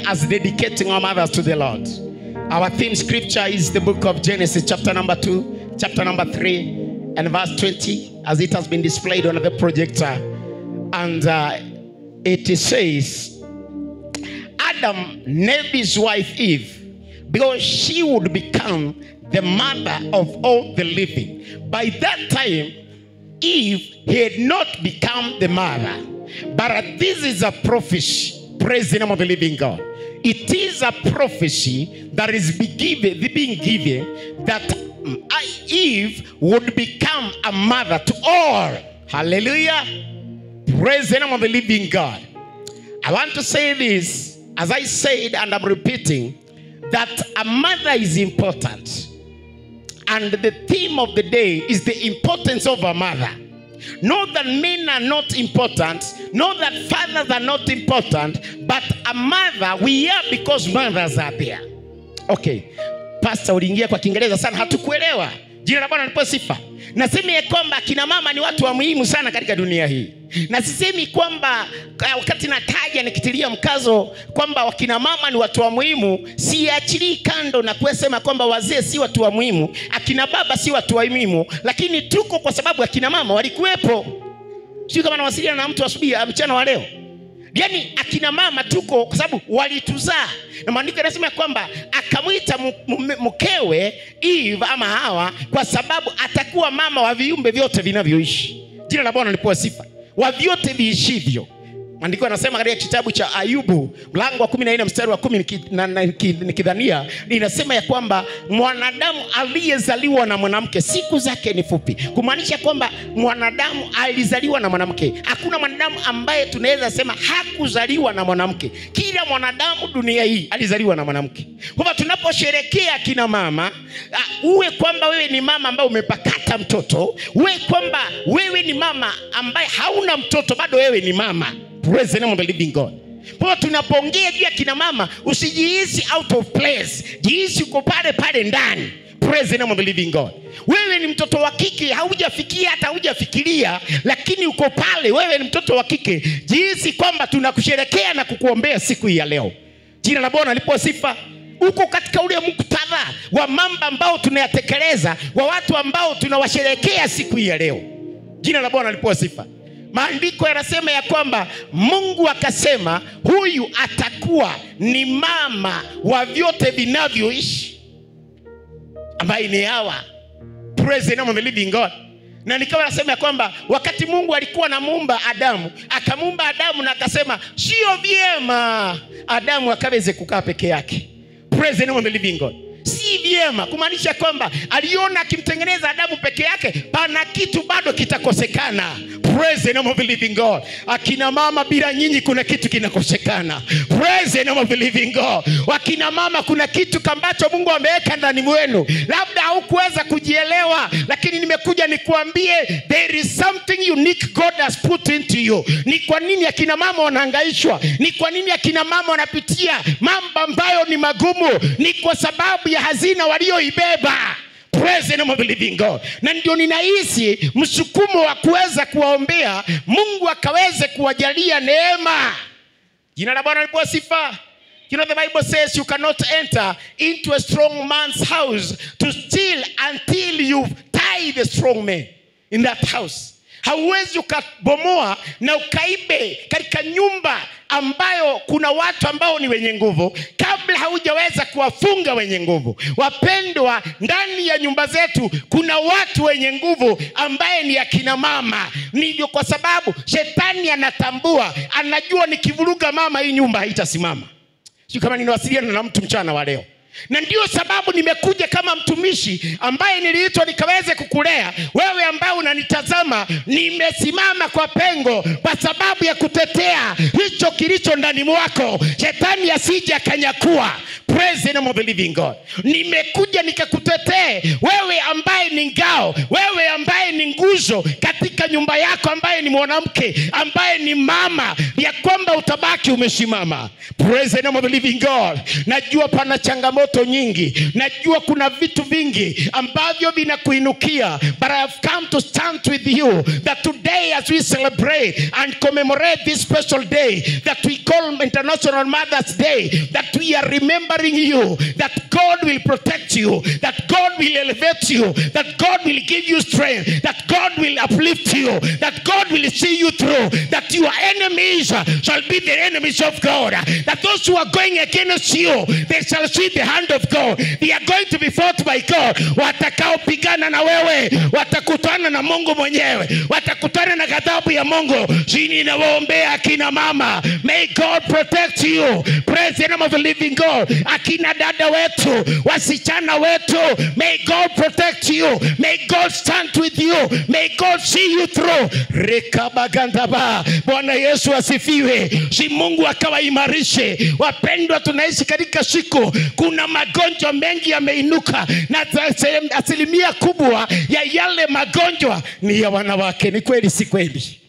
As dedicating our mothers to the Lord. Our theme scripture is the book of Genesis, chapter number 2, chapter number 3, and verse 20, as it has been displayed on the projector. And it says, Adam named his wife Eve because she would become the mother of all the living. By that time, Eve had not become the mother. But this is a prophecy. Praise the name of the living God. It is a prophecy that is being given that Eve would become a mother to all. Hallelujah. Praise the name of the living God. I want to say this, as I said and I'm repeating, that a mother is important. And the theme of the day is the importance of a mother. Not that men are not important, not that fathers are not important, but a mother, we are because mothers are there. Okay, Pastor uliingia kwa Kiingereza sana, hatukuelewa. Jina la Bwana lipewe sifa. Nasema ya kwamba kina mama ni watu wa muhimu sana katika dunia hii. Na sisemi kwamba wakati nataja nikitilia mkazo kwamba wakina mama ni watu wa muhimu, siachilii kando na kusema kwamba wazee si watu wa muhimu, akina baba si watu wa muhimu, lakini tuko kwa sababu akina mama walikuwepo. Sio kama nawasiliana na mtu asubuhi mchana wa leo. Yaani akina mama tuko kwa sababu walituzaa. Na maandiko yanasema kwamba akamwita mkewe Eve ama Hawa kwa sababu atakuwa mama wa viumbe vyote vinavyoishi. Jina la Bwana lipewe sifa. Wa vyote viishivyo. Maandiko yanasema katika kitabu cha Ayubu mlango wa 14 mstari wa 10 nikidhania, inasema ya kwamba mwanadamu aliyezaliwa na mwanamke siku zake ni fupi. Kumaanisha kwamba mwanadamu alizaliwa na mwanamke. Hakuna mwanadamu ambaye tunaweza sema hakuzaliwa na mwanamke. Kila mwanadamu dunia hii alizaliwa na mwanamke. Kwa hivyo tunaposherehekea kina mama, uwe kwamba wewe ni mama ambaye umepakata mtoto, uwe kwamba wewe ni mama ambaye hauna mtoto, bado wewe ni mama. Praise the name of the living God. Kwa tunapoongea juu ya kina mama, usijihisi out of place. Jihisi uko pale pale ndani. Praise the name of the living God. Wewe ni mtoto wa kike, haujafikia hata hujafikiria, lakini uko pale, wewe ni mtoto wa kike. Jihisi kwamba tunakusherehekea na kukuombea siku hii ya leo. Jina la Bwana lipewe sifa. Uko katika ule muktadha wa mambo ambao tunayatekeleza, wa watu ambao tunawasherehekea siku hii ya leo. Jina la Bwana lipewe sifa. Maandiko yanasema ya kwamba Mungu akasema huyu atakuwa ni mama wa vyote vinavyoishi, ambaye ni Hawa. Praise the name of the living God. Na nikawa nasema ya kwamba wakati Mungu alikuwa anamuumba Adamu, akamuumba Adamu na akasema sio vyema Adamu akaweze kukaa peke yake. Praise the name of the living God. Si vyema, kumaanisha kwamba aliona akimtengeneza Adamu peke yake pana kitu bado kitakosekana. Praise the name of the living God. Akina mama, bila nyinyi kuna kitu kinakosekana. Praise the name of the living God. Akina mama, kuna kitu ambacho Mungu ameweka ndani mwenu, labda haukuweza kujielewa, lakini nimekuja nikuambie there is something unique God has put into you. Ni kwa nini akina mama wanahangaishwa? Ni kwa nini akina mama wanapitia mambo ambayo ni magumu? Ni kwa sababu ya hazina walioibeba. Praise the name of the living God. Na ndio ninahisi msukumo wa kuweza kuwaombea Mungu akaweze kuwajalia neema. Jina la Bwana lipewe sifa. You know the Bible says you cannot enter into a strong man's house to steal until you tie the strong man in that house. Hauwezi ukabomoa na ukaibe katika nyumba ambayo kuna watu ambao ni wenye nguvu kabla haujaweza kuwafunga wenye nguvu. Wapendwa, ndani ya nyumba zetu kuna watu wenye nguvu ambaye ni akina mama. Ndio kwa sababu shetani anatambua, anajua nikivuruga mama hii nyumba haitasimama. Sio kama ninawasiliana na mtu mchana wa leo. Na ndio sababu nimekuja kama mtumishi ambaye niliitwa nikaweze kukulea wewe ambaye unanitazama. Nimesimama kwa pengo kwa sababu ya kutetea hicho kilicho ndani mwako, shetani asije akanyakua. Praise the name of the living God. Nimekuja nikakutetee wewe ambaye ni ngao, wewe ambaye ni nguzo katika nyumba yako, ambaye ni mwanamke, ambaye ni mama, ya kwamba utabaki umesimama. Praise the name of the living God. Najua pana changamoto nyingi, najua kuna vitu vingi ambavyo vinakuinukia, but I have come to stand with you that today as we celebrate and commemorate this special day that we call International Mother's Day, that we are remembering you, that God will protect you, that God will elevate you, that God will give you strength, that God will uplift you, that God will see you through, that your enemies shall be the enemies of God, that those who are going against you, they shall see the hand of God. They are going to be fought by God. Watakaopigana na wewe watakutana na Mungu mwenyewe, watakutana na ghadhabu ya Mungu. Chini nawaombea akina mama, may God protect you. Praise the name of the living God. Akina dada wetu, wasichana wetu, may God protect you, may God stand with you, may God see you through. Rekabagandaba. Bwana Yesu asifiwe. Si Mungu akawaimarishe. Wapendwa, tunaishi katika siku kuna magonjwa mengi yameinuka, na asilimia kubwa ya yale magonjwa ni ya wanawake. Ni kweli si kweli?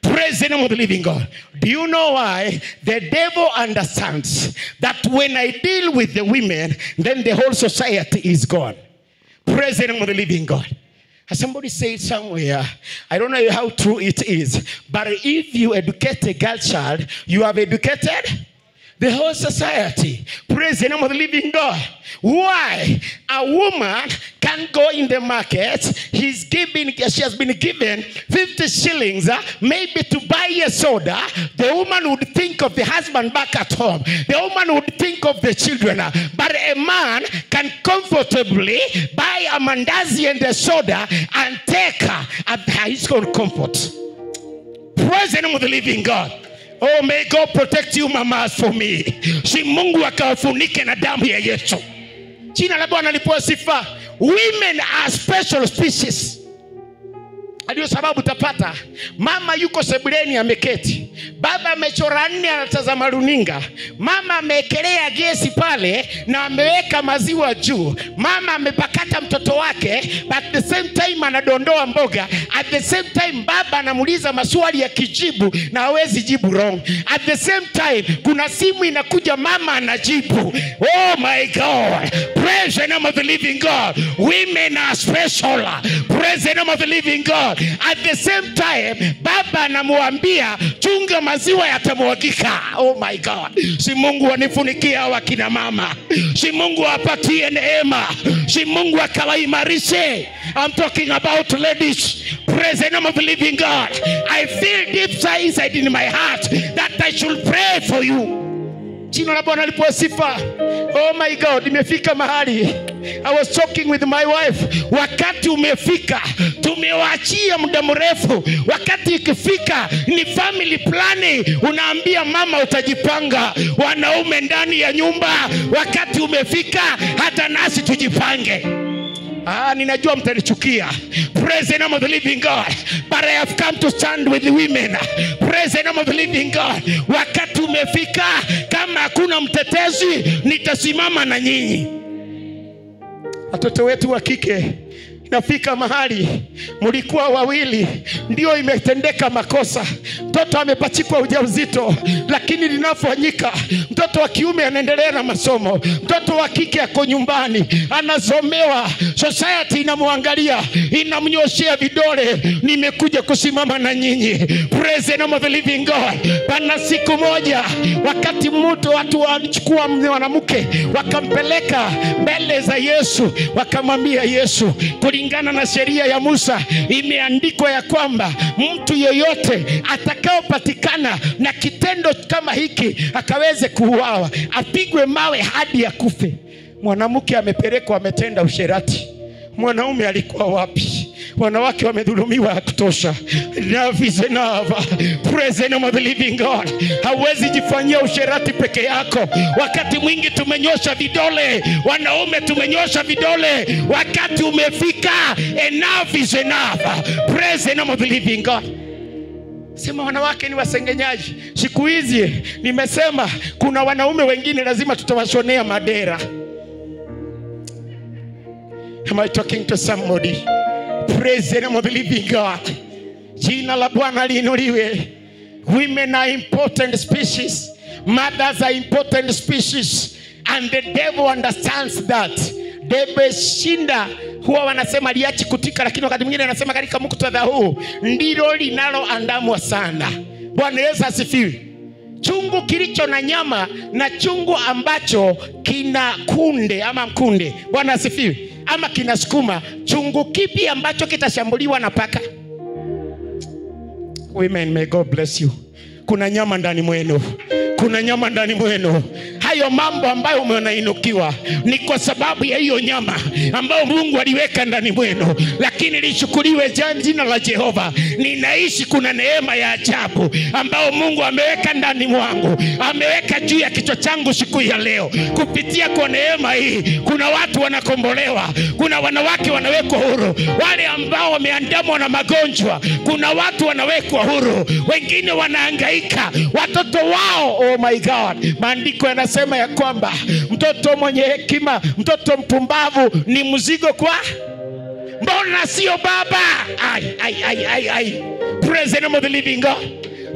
Praise the name of the living God. Do you know why? The devil understands that when I deal with the women, then the whole society is gone. Praise the name of the living God. As somebody said somewhere, I don't know how true it is, but if you educate a girl child, you have educated the whole society. Praise the name of the living God. Why? A woman can go in the market. She has been given 50 shillings, maybe to buy a soda. The woman would think of the husband back at home. The woman would think of the children. But a man can comfortably buy a mandazi and a soda and take her at his own comfort. Praise the name of the living God. Oh, may God protect you, mamas, for me. Si Mungu akawafunike na damu ya Yesu. Jina la Bwana lipewe sifa. Women are special species. Ndio sababu utapata mama yuko sebuleni ameketi, baba amechora nne anatazama runinga, mama ameekelea gesi pale na ameweka maziwa juu, mama amepakata mtoto wake, but at the same time anadondoa mboga, at the same time baba anamuuliza maswali ya kijibu na hawezi jibu wrong, at the same time kuna simu inakuja, mama anajibu. Oh my God, praise the name of the living God. Women are special. Praise the name of the living God. At the same time baba anamuambia chunga maziwa yatamwagika. Oh my God. Si Mungu anifunikie hawa kina mama. Si Mungu apatie neema. Si Mungu akawaimarishe. I'm talking about ladies. Praise the name of the living God. I feel deep inside in my heart that I should pray for you. Jina la Bwana lipewe sifa. Oh my God, nimefika mahali. I was talking with my wife. Wakati umefika, tumewaachia muda mrefu. Wakati ikifika ni family planning. Unaambia mama utajipanga, wanaume ndani ya nyumba. Wakati umefika, hata nasi tujipange. Ninajua mtanichukia. Praise the name of the living God. But I have come to stand with the women. Praise the name of the living God. Wakati umefika, kama hakuna mtetezi, nitasimama na nyinyi. Watoto wetu wa kike, nafika mahali mlikuwa wawili, ndio imetendeka makosa, mtoto amepachikwa ujauzito, lakini linafanyika, mtoto wa kiume anaendelea na masomo, mtoto wa kike ako nyumbani anazomewa, society inamwangalia, inamnyoshea vidole. Nimekuja kusimama na nyinyi. Praise the name of the living God. Pana siku moja wakati mtu watu walichukua mwanamke wakampeleka mbele za Yesu, wakamwambia Yesu, kulingana na sheria ya Musa imeandikwa ya kwamba mtu yeyote atakayopatikana na kitendo kama hiki akaweze kuuawa, apigwe mawe hadi akufe. Mwanamke amepelekwa ametenda usherati. Mwanaume alikuwa wapi? Wanawake wamedhulumiwa ya kutosha. Enough is enough. Praise the name of the living God. Hauwezi jifanyia usherati peke yako. Wakati mwingi tumenyosha vidole, wanaume tumenyosha vidole. Wakati umefika, enough is enough. Praise the name of the living God. Sema wanawake ni wasengenyaji. Siku hizi nimesema kuna wanaume wengine lazima tutawashonea madera. Am I talking to somebody? Praise the name of the living God. Jina la Bwana liinuliwe. Women are important species. Mothers are important species. And the devil understands that. Debe shinda huwa wanasema liachi kutika, lakini wakati mwingine anasema katika muktadha huu ndilo linaloandamwa sana. Bwana Yesu asifiwe. Chungu kilicho na nyama na chungu ambacho kina kunde ama mkunde, Bwana asifiwe, ama kina sukuma, chungu kipi ambacho kitashambuliwa na paka? Women, may God bless you. Kuna nyama ndani mwenu. Kuna nyama ndani mwenu. Hayo mambo ambayo umeonainukiwa ni kwa sababu ya hiyo nyama ambayo Mungu aliweka ndani mwenu. Lakini lichukuliwe jina la Jehova. Ninaishi, kuna neema ya ajabu ambayo Mungu ameweka ndani mwangu, ameweka juu ya kichwa changu siku ya leo. Kupitia kwa neema hii, kuna watu wanakombolewa, kuna wanawake wanawekwa huru, wale ambao wameandamwa na magonjwa, kuna watu wanawekwa huru, wengine wanahangaika, watoto wao. Oh my God, maandiko yanasema ya kwamba mtoto mwenye hekima, mtoto mpumbavu ni mzigo kwa, mbona sio baba? Ai, ai, ai, ai, ai. Praise the name of the living God.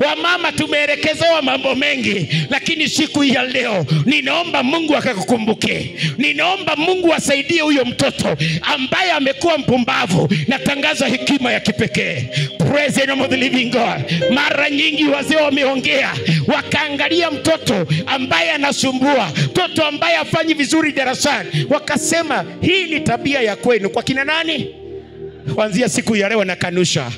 Wamama tumeelekezewa mambo mengi, lakini siku ya leo ninaomba Mungu akakukumbuke. Ninaomba Mungu asaidie huyo mtoto ambaye amekuwa mpumbavu. Natangaza hekima ya kipekee. Praise the name of the living God. Mara nyingi wazee wameongea, wakaangalia mtoto ambaye anasumbua, mtoto ambaye hafanyi vizuri darasani, wakasema hii ni tabia ya kwenu. Kwa kina nani? Kuanzia siku ya leo nakanusha.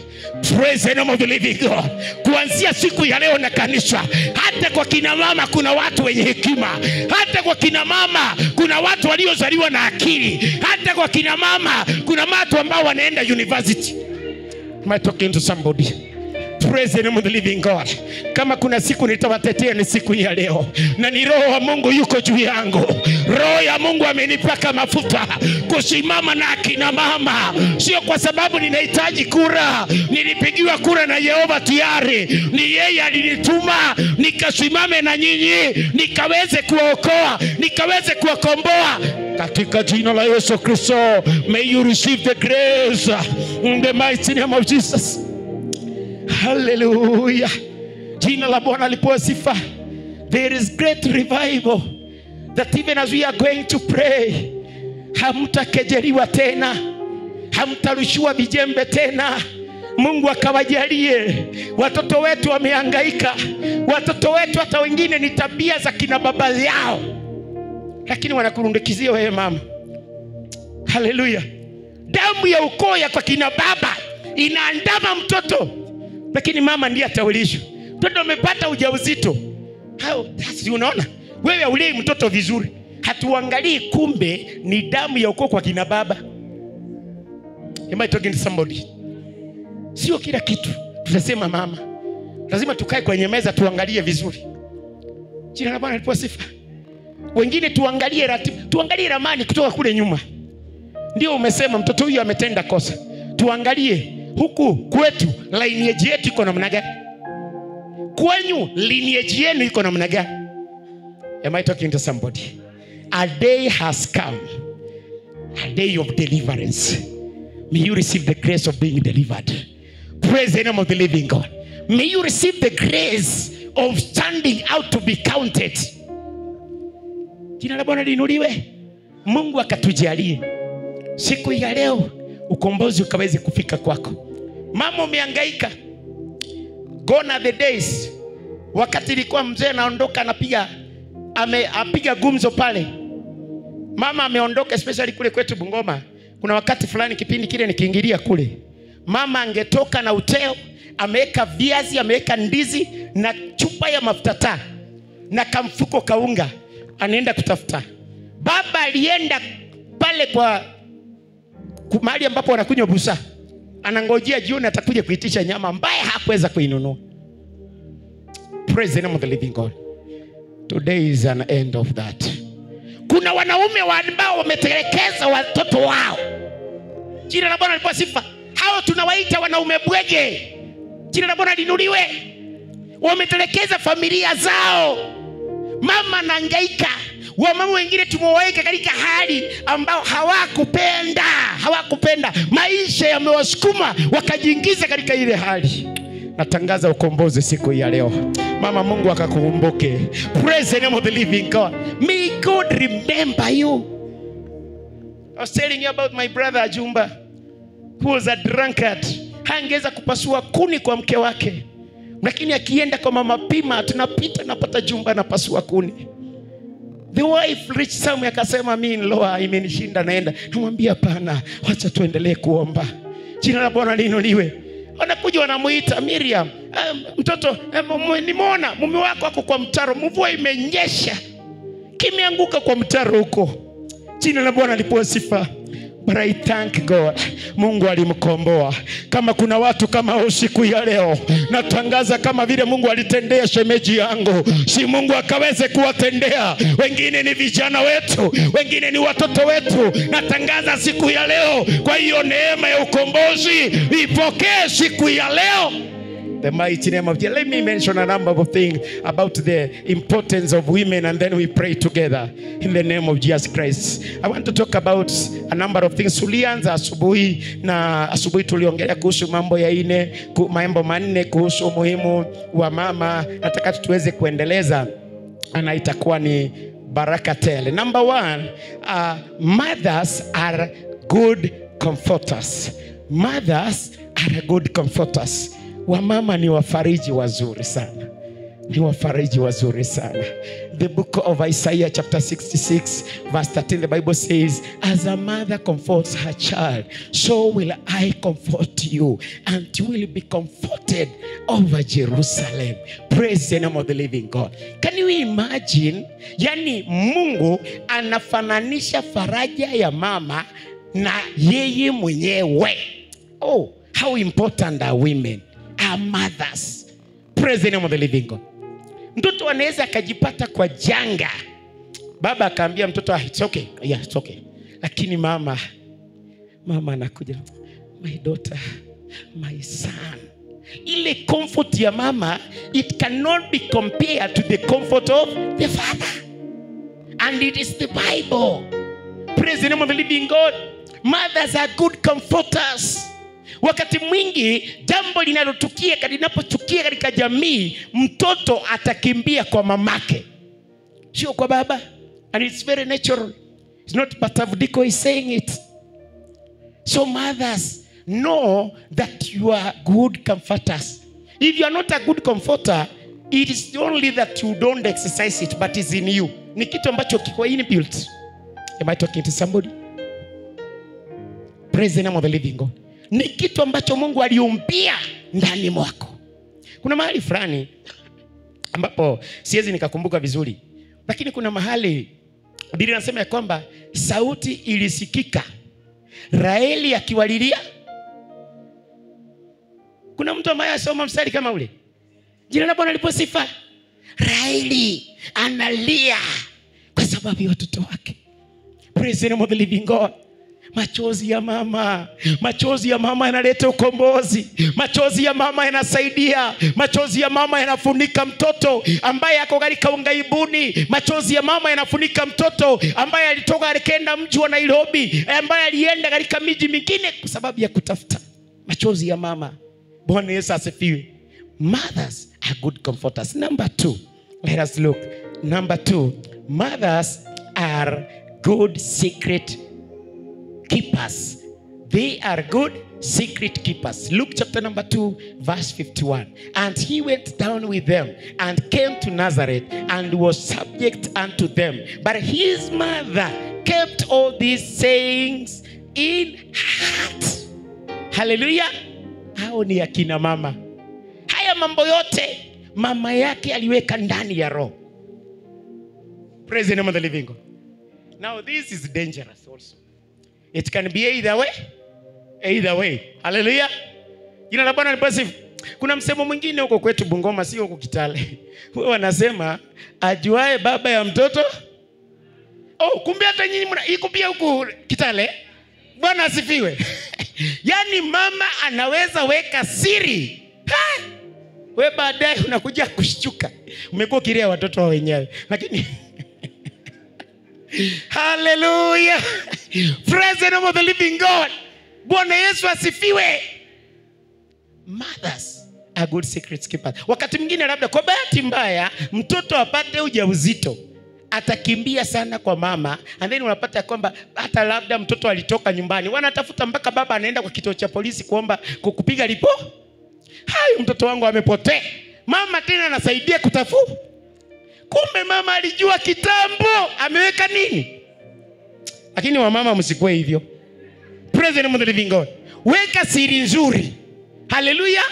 Praise the name of the living God. Kuanzia siku ya leo nakanusha. Hata kwa kina mama kuna watu wenye hekima. Hata kwa kina mama kuna watu waliozaliwa na akili. Hata kwa kina mama kuna watu ambao wanaenda university. Am I talking to somebody? Praise the name of the living God. Kama kuna siku nitawatetea ni siku ya leo. Na ni roho wa Mungu yuko juu yangu. Roho ya Mungu amenipaka mafuta kusimama na akina mama. Sio kwa sababu ninahitaji kura. Nilipigiwa kura na Yehova tayari. Ni yeye alinituma nikasimame na nyinyi, nikaweze kuwaokoa, nikaweze kuwakomboa. Katika jina la Yesu Kristo, may you receive the grace in the mighty name of Jesus. Hallelujah. Jina la Bwana lipewe sifa. There is great revival that even as we are going to pray, hamtakejeliwa tena, hamtarushiwa vijembe tena. Mungu akawajalie. Watoto wetu wamehangaika, watoto wetu hata wengine ni tabia za kina baba yao, lakini wanakurundikizia wewe mama. Hallelujah. Damu ya ukoo ya kwa kina baba inaandama mtoto, lakini mama ndiye atawilishwa. Mtoto amepata ujauzito. Hao, sasa unaona? Wewe haulei mtoto vizuri. Hatuangalii kumbe ni damu ya ukoo kwa kina baba. Am I talking to somebody? Sio kila kitu tutasema mama. Lazima tukae kwenye meza tuangalie vizuri. Jina la Bwana lipewe sifa. Wengine tuangalie ratiba, tuangalie ramani kutoka kule nyuma. Ndio umesema mtoto huyu ametenda kosa. Tuangalie huku kwetu lineage yetu iko namna gani? Kwenyu lineage yenu iko namna gani? Am I talking to somebody? A day has come. A day of deliverance. May you receive the grace of being delivered. Praise the name of the living God. May you receive the grace of standing out to be counted. Jina la Bwana liinuliwe. Mungu akatujalie siku ya leo ukombozi ukaweze kufika kwako. Mama umehangaika. Gone are the days. Wakati ilikuwa mzee anaondoka anapiga, apiga gumzo pale. Mama ameondoka, especially kule kwetu Bungoma. Kuna wakati fulani kipindi kile nikiingilia kule, mama angetoka na uteo, ameweka viazi, ameweka ndizi na chupa ya mafuta taa na kamfuko kaunga, anaenda kutafuta. Baba alienda pale kwa mahali ambapo wanakunywa busa, anangojea jioni atakuja kuitisha nyama ambaye hakuweza kuinunua. Praise the name of the living God. Today is an end of that. Kuna wanaume ambao wametelekeza watoto wao. Jina la Bwana lipewe sifa. Hao tunawaita wanaume bwege. Jina la Bwana liinuliwe. Wametelekeza familia zao. Mama anahangaika. Wamama wengine tumewaweka katika hali ambao hawakupenda. Hawakupenda. Maisha yamewasukuma wakajiingiza katika ile hali. Natangaza ukombozi siku ya leo. Mama, Mungu akakukumbuke. Praise the name of the living God. May God remember you. I was telling you about my brother Ajumba, who was a drunkard. Hangeweza kupasua kuni kwa mke wake. Lakini akienda kwa mama Pima, tunapita napata Jumba anapasua kuni. The wife reached somewhere akasema, mimi in-law imenishinda naenda. Namwambia hapana, wacha tuendelee kuomba. Jina la Bwana liinuliwe. Wanakuja wanamuita Miriam, mtoto, nimeona mume wako ako kwa mtaro, mvua imenyesha, kimeanguka kwa mtaro huko. Jina la Bwana lipewe sifa. But I thank God, Mungu alimkomboa. Kama kuna watu kama usiku ya leo, natangaza kama vile Mungu alitendea shemeji yangu, si Mungu akaweze kuwatendea. Wengine ni vijana wetu, wengine ni watoto wetu. Natangaza siku ya leo, kwa hiyo neema ya ukombozi ipokee siku ya leo. The mighty name of Jesus. Let me mention a number of things about the importance of women, and then we pray together in the name of Jesus Christ. I want to talk about a number of things. Tulianza asubuhi, na asubuhi tuliongelea kuhusu mambo ya ine, mambo manne kuhusu umuhimu wa mama. Nataka tuweze kuendeleza na itakuwa ni baraka tele. Number one, mothers are good comforters. Mothers are good comforters. Wamama ni wafariji wazuri sana. Ni wafariji wazuri sana. The book of Isaiah chapter 66 verse 13, the Bible says, as a mother comforts her child, so will I comfort you, and you will be comforted over Jerusalem. Praise the name of the living God. Can you imagine? Yani Mungu anafananisha faraja ya mama na yeye mwenyewe. Oh, how important are women? Are mothers. Praise the name of the living God. Mtoto anaweza akajipata kwa janga. Baba akaambia mtoto, it's okay. Yeah, it's okay. Lakini mama anakuja, my daughter, my son. Ile comfort ya mama, it cannot be compared to the comfort of the father. And it is the Bible. Praise the name of the living God. Mothers are good comforters. Wakati mwingi jambo linalotukia, linapotukia katika jamii, mtoto atakimbia kwa mamake, sio kwa baba. And it's very natural. It's not Patavdiko is saying it. So mothers, know that you are good comforters. If you are not a good comforter, it is only that you don't exercise it, but it's in you. Ni kitu ambacho kiko inbuilt. Am I talking to somebody? Praise the name of the living God. Ni kitu ambacho Mungu aliumbia ndani mwako. Kuna mahali fulani ambapo siwezi nikakumbuka vizuri, lakini kuna mahali Biblia inasema ya kwamba sauti ilisikika Raheli akiwalilia. Kuna mtu ambaye asoma mstari kama ule? Jina la Bwana lipo sifa. Raheli analia kwa sababu ya watoto wake. Praise the name of the living God. Machozi ya mama, machozi ya mama yanaleta ukombozi. Machozi ya mama yanasaidia. Machozi ya mama yanafunika mtoto ambaye ako katika ungaibuni. Machozi ya mama yanafunika mtoto ambaye alitoka akaenda mji wa Nairobi, ambaye alienda katika miji mingine kwa sababu ya kutafuta. Machozi ya mama. Bwana Yesu asifiwe. Mothers are good comforters. Number two, let us look. Number two, mothers are good secret keepers. They are good secret keepers. Luke chapter number 2 verse 51. And he went down with them and came to Nazareth and was subject unto them. But his mother kept all these sayings in heart. Hallelujah. Hao ni akina mama. Haya mambo yote mama yake aliweka ndani ya roho. Praise the name of the living God. Now this is dangerous also. It can be either way. Either way. Hallelujah. Jina la Bwana lipewe. Kuna msemo mwingine huko kwetu Bungoma, sio huko Kitale. Huwa wanasema ajuae baba ya mtoto. Oh, kumbe hata nyinyi mna iko pia huko Kitale. Bwana asifiwe. Yaani mama anaweza weka siri. Ha! We baadaye unakuja kushtuka. Umekuwa ukilia watoto wa wenyewe. Lakini hallelujah. Praise the name of the living God. Bwana Yesu asifiwe. Mothers are good secret keepers. Wakati mwingine labda kwa bahati mbaya mtoto apate ujauzito, atakimbia sana kwa mama, and then unapata kwamba hata labda mtoto alitoka nyumbani, wanatafuta mpaka baba anaenda kwa kituo cha polisi kuomba kupiga ripo. Hayo, mtoto wangu amepotea. Mama tena anasaidia kutafuta. Kumbe mama alijua kitambo ameweka nini. Lakini wamama msikue hivyo. Praise the name of the living God. Weka siri nzuri. Hallelujah.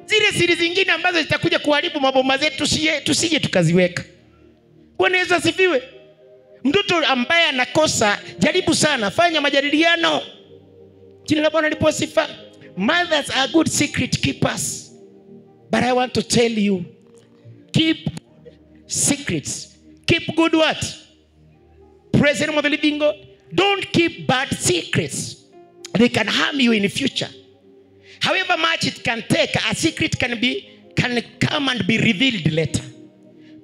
Zile siri zingine ambazo zitakuja kuharibu maboma zetu tusije tukaziweka. Bwana Yesu asifiwe. Mtoto ambaye anakosa, jaribu sana, fanya majadiliano. Jina la Bwana lipewe sifa. Mothers are good secret keepers. But I want to tell you, keep secrets. Keep good what? Praise the name of the living God. Don't keep bad secrets. They can harm you in the future. However much it can take, a secret can come and be revealed later.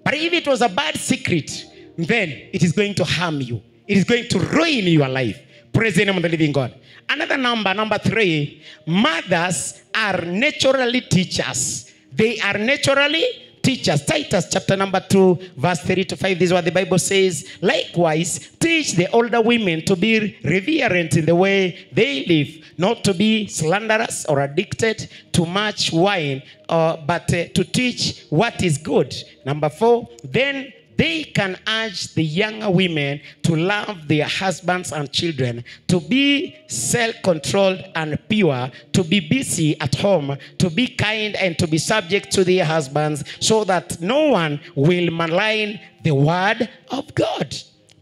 But if it was a bad secret, then it is going to harm you. It is going to ruin your life. Praise the name of the living God. Another number, number 3, mothers are naturally teachers. They are naturally teachers. Titus chapter number 2, verse 3 to 5. This is what the Bible says. Likewise, teach the older women to be reverent in the way they live, not to be slanderous or addicted to much wine, but to teach what is good. Number 4, then they can urge the younger women to love their husbands and children, to be self-controlled and pure, to be busy at home, to be kind and to be subject to their husbands, so that no one will malign the word of God.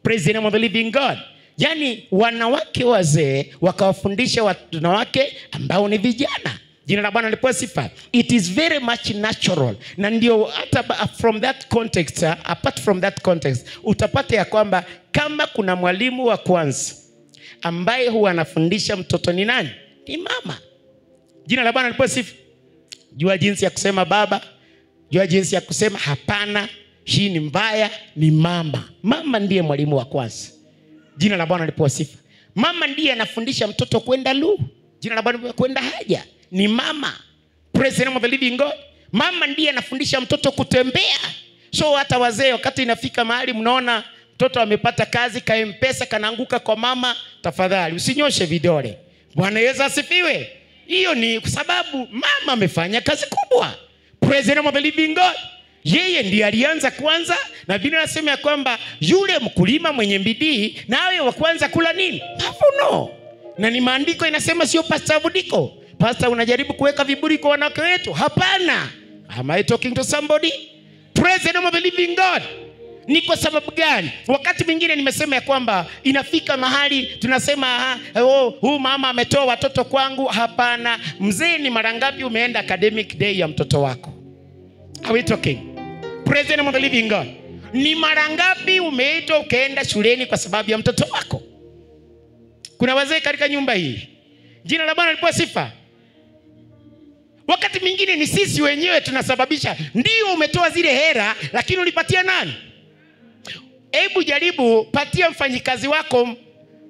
Praise the name of the living God. Yani wanawake wazee wakawafundisha wanawake ambao ni vijana. Jina la Bwana lipewe sifa. It is very much natural. Na ndio hata from that context, apart from that context, utapata ya kwamba kama kuna mwalimu wa kwanza ambaye huwa anafundisha mtoto ni nani? Ni mama. Jina la Bwana lipewe sifa. Jua jinsi ya kusema baba, jua jinsi ya kusema hapana, hii ni mbaya, ni mama. Mama ndiye mwalimu wa kwanza. Jina la Bwana lipewe sifa. Mama ndiye anafundisha mtoto kwenda lu. Jina la Bwana kwenda haja. Ni mama. Praise the name of the living God. Mama ndiye anafundisha mtoto kutembea. So hata wazee wakati inafika mahali mnaona mtoto amepata kazi ka M-Pesa kanaanguka kwa mama, tafadhali usinyoshe vidole. Bwana Yesu asifiwe. Hiyo ni kwa sababu mama amefanya kazi kubwa. Praise the name of the living God. Yeye ndiye alianza kwanza, na Biblia inasema ya kwamba yule mkulima mwenye bidii nawe wa kwanza kula nini? Mavuno. Na ni maandiko inasema, sio Pastor Budiko. Pastor, unajaribu kuweka viburi kwa wanawake wetu. Hapana. Am I talking to somebody? Praise the name of the living God. Ni kwa sababu gani? Wakati mwingine nimesema ya kwamba inafika mahali tunasema, oh, huyu mama ametoa watoto kwangu. Hapana. Mzee, ni mara ngapi umeenda academic day ya mtoto wako? Are we talking? Praise the name of the living God. Ni mara ngapi umeitwa ukaenda shuleni kwa sababu ya mtoto wako? Kuna wazee katika nyumba hii. Jina la Bwana lipewe sifa. Wakati mwingine ni sisi wenyewe tunasababisha. Ndio umetoa zile hera, lakini ulipatia nani? Hebu jaribu patia mfanyikazi wako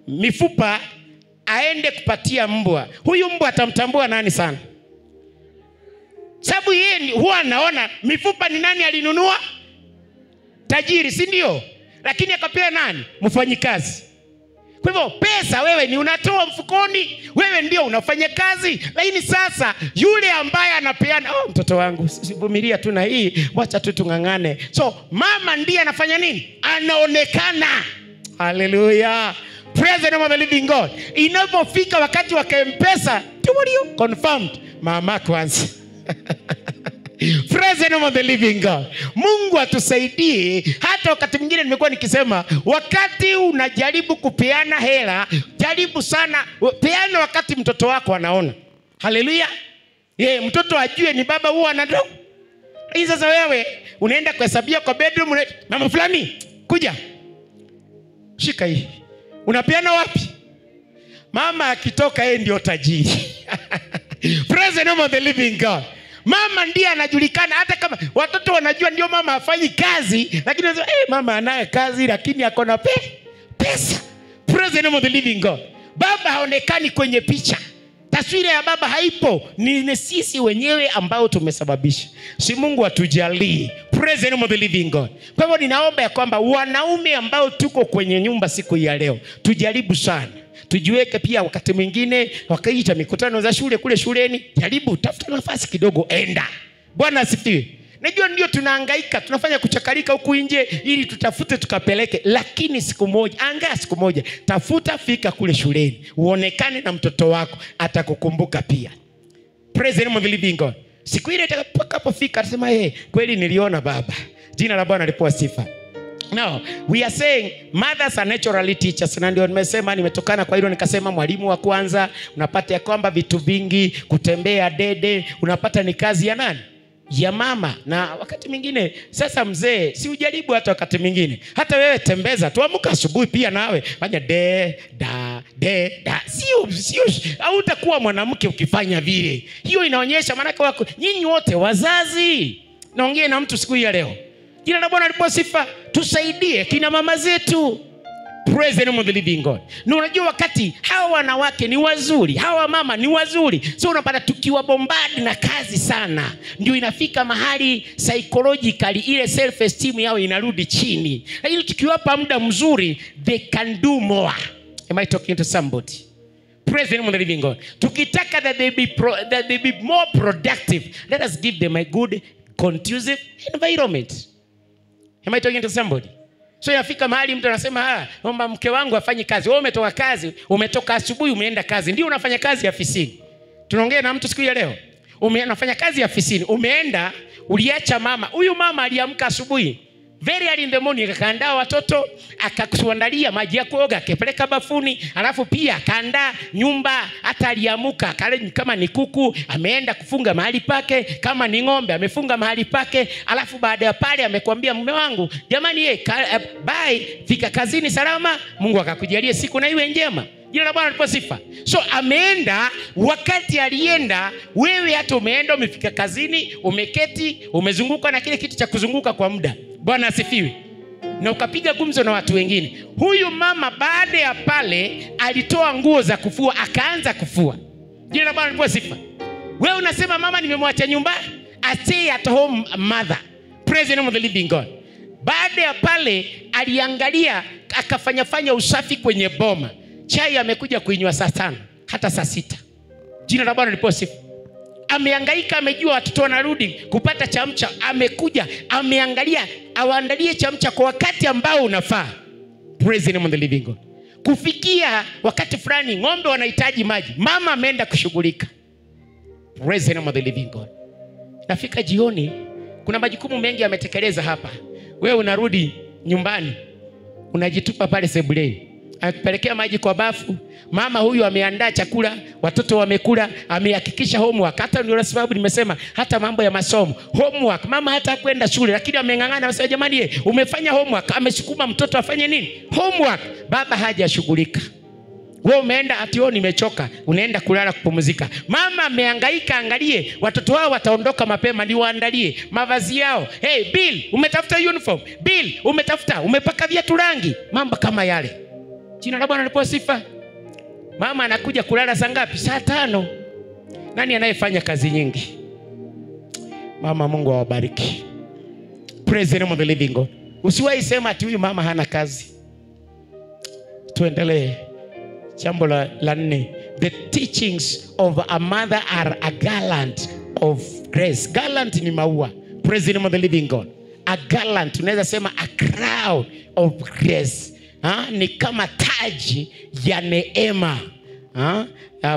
mifupa aende kupatia mbwa. Huyu mbwa atamtambua nani sana? Sababu yeye huwa anaona mifupa ni nani alinunua? Tajiri, si ndio? Lakini akapewa nani? Mfanyikazi. Kwa hivyo pesa wewe ni unatoa mfukoni, wewe ndio unafanya kazi. Lakini sasa yule ambaye anapeana, oh, mtoto wangu vumilia tu na hii, wacha tu tungangane. So mama ndiye anafanya nini? Anaonekana. Hallelujah. Praise the name of the living God. Inapofika wakati wa M-Pesa, confirmed mama kwanza. Praise the name of the living God. Mungu atusaidie. Hata wakati mwingine nimekuwa nikisema, wakati unajaribu kupeana hela, jaribu sana peana wakati mtoto wako anaona. Hallelujah. Yeye mtoto ajue ni baba huwa anatoa. Hii sasa wewe unaenda kuhesabia kwa bedroom, mama fulani kuja, shika hii. Unapeana wapi? Mama akitoka yeye ndio tajiri. Praise the name of the living God. Mama ndiye anajulikana, hata kama watoto wanajua ndio mama hafanyi kazi, lakini wanasema mama anaye kazi lakini ako na pesa. Praise the name of the living God. Baba haonekani kwenye picha. Taswira ya baba haipo. Ni sisi wenyewe ambao tumesababisha. Si Mungu atujalie. Praise the name of the living God. Kwa hivyo ninaomba ya kwamba wanaume ambao tuko kwenye nyumba siku ya leo, tujaribu sana. Tujiweke pia wakati mwingine wakaita mikutano za shule kule shuleni, jaribu tafuta nafasi kidogo, enda. Bwana asifiwe. Najua ndio tunahangaika, tunafanya kuchakarika huku nje ili tutafute tukapeleke, lakini siku moja, angaa siku moja, tafuta fika kule shuleni, uonekane na mtoto wako, atakukumbuka pia. Praise the name of the living God. Siku ile itakapofika atasema, kweli niliona baba. Jina la Bwana lipewe sifa. Now, we are saying mothers are naturally teachers. Na ndio nimesema, nimetokana kwa hilo nikasema mwalimu wa kwanza, unapata ya kwamba vitu vingi, kutembea dede, unapata ni kazi ya nani? Ya mama. Na wakati mwingine sasa mzee, si ujaribu hata wakati mwingine. Hata wewe tembeza, tuamka asubuhi pia nawe, fanya de da de da. Sio hautakuwa mwanamke ukifanya vile. Hiyo inaonyesha maana wako nyinyi wote wazazi. Naongea na mtu siku hii ya leo. Jina la Bwana lipewe sifa. Tusaidie kina mama zetu. Praise the name of the living God. Na unajua wakati hawa wanawake ni wazuri, hawa mama ni wazuri. So unapata tukiwa bombard na kazi sana, ndio inafika mahali psychologically ile self esteem yao inarudi chini. Lakini tukiwapa muda mzuri, they can do more. Am I talking to somebody? Praise the name of the living God. Tukitaka that they be more productive, let us give them a good conducive environment. Am I talking to somebody? So inafika mahali mtu anasema, omba mke wangu afanye kazi. Wewe umetoka kazi, umetoka asubuhi umeenda kazi. Ndio unafanya kazi ofisini. Tunaongea na mtu siku ya leo. Unafanya kazi ofisini, umeenda, uliacha mama. Huyu mama aliamka asubuhi, very early in the morning, akaandaa watoto, akakuandalia maji ya kuoga, akapeleka bafuni, alafu pia akaandaa nyumba. Hata aliamuka kama ni kuku ameenda kufunga mahali pake, kama ni ng'ombe amefunga mahali pake. Alafu baada ya pale amekwambia mume wangu, jamani, bye, fika kazini salama, Mungu akakujalie siku na iwe njema. Jina la Bwana lipewe sifa. So ameenda, wakati alienda, wewe hata umeenda, umefika kazini, umeketi, umezunguka na kile kitu cha kuzunguka kwa muda. Bwana asifiwe. Na ukapiga gumzo na watu wengine. Huyu mama baada ya pale alitoa nguo za kufua, akaanza kufua. Jina la Bwana lipewe sifa. Wewe unasema mama nimemwacha nyumbani, a stay at home mother. Praise the name of the living God. Baada ya pale aliangalia, akafanya fanya usafi kwenye boma. Chai amekuja kuinywa saa 5 hata saa 6. Jina la Bwana lipewe sifa. Amehangaika, amejua watoto wanarudi kupata chamcha, amekuja, ameangalia awaandalie chamcha kwa wakati ambao unafaa. Praise the name of the living God. Kufikia wakati fulani ng'ombe wanahitaji maji, mama ameenda kushughulika. Praise the name of the living God. Nafika jioni, kuna majukumu mengi ametekeleza hapa. Wewe unarudi nyumbani, unajitupa pale sebuleni. Amepelekea maji kwa bafu, mama huyu ameandaa chakula, watoto wamekula, amehakikisha homework. Hata ndio sababu nimesema hata mambo ya masomo, homework, mama hata kwenda shule lakini ameng'ang'ana, anasema jamani, umefanya homework. Amesukuma mtoto afanye nini? Homework. Baba hajashughulika. Wewe umeenda ati wewe nimechoka, unaenda kulala kupumzika. Mama amehangaika, angalie watoto wao wataondoka mapema, ni waandalie mavazi yao. Hey Bill, umetafuta uniform? Bill, umetafuta, umepaka viatu rangi? Mambo kama yale. Jina la Bwana lipewe sifa. Mama anakuja kulala saa ngapi? Saa 5. Nani anayefanya kazi nyingi? Mama, Mungu awabariki. Praise the name of the living God. Usiwahi sema ati huyu mama hana kazi. Tuendelee. Jambo la nne. The teachings of a mother are a garland of grace. Garland ni maua. Praise the name of the living God. A garland, unaweza sema a crown of grace. Ni kama taji ya neema.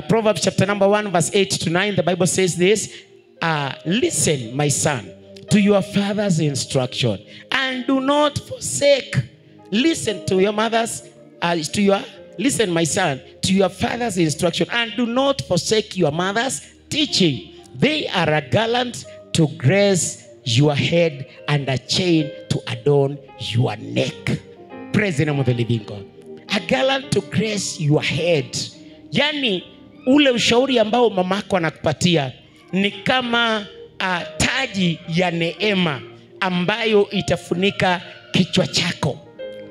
Proverbs chapter number 1 verse 8 to 9, the Bible says this, listen my son to your father's instruction and do not forsake. Listen to your mother's listen my son to your father's instruction and do not forsake your mother's teaching. They are a garland to grace your head and a chain to adorn your neck. Praise the name of the living God. A garland to grace your head. Yani ule ushauri ambao mamako anakupatia ni kama taji ya neema ambayo itafunika kichwa chako.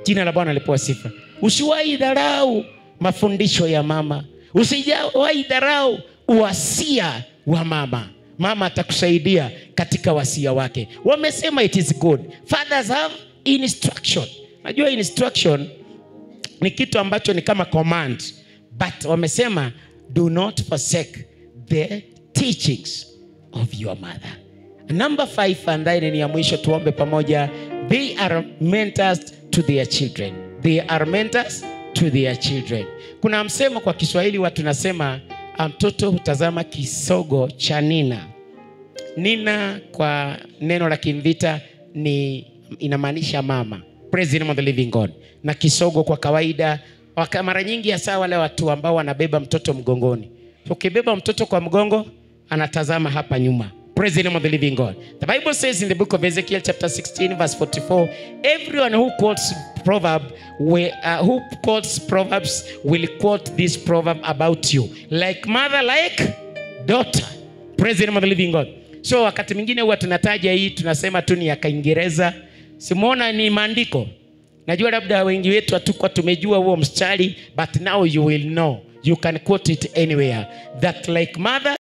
Jina la Bwana lipewe sifa. Usiwahi dharau mafundisho ya mama. Usiwahi dharau wasia wa mama. Mama atakusaidia katika wasia wake. Wamesema it is good. Fathers have instruction. Najua instruction ni kitu ambacho ni kama command, but wamesema do not forsake the teachings of your mother. Number 5, and then ni ya mwisho, tuombe pamoja. They are mentors to their children. They are mentors to their children. Kuna msemo kwa Kiswahili watu nasema, mtoto hutazama kisogo cha nina. Nina kwa neno la Kimvita ni inamaanisha mama. Praise the name of the living God. Na kisogo kwa kawaida, mara nyingi hasa wale watu ambao wanabeba mtoto mgongoni. Ukibeba mtoto kwa mgongo, anatazama hapa nyuma. Praise the name of the living God. The Bible says in the book of Ezekiel chapter 16 verse 44, everyone who quotes proverb who quotes proverbs will quote this proverb about you. Like mother, like daughter. Praise the name of the living God. So wakati mwingine huwa tunataja hii, tunasema tu ni ya Kiingereza. Simuona ni maandiko. Najua labda wengi wetu hatukuwa tumejua huo mstari, but now you will know. You can quote it anywhere. That like mother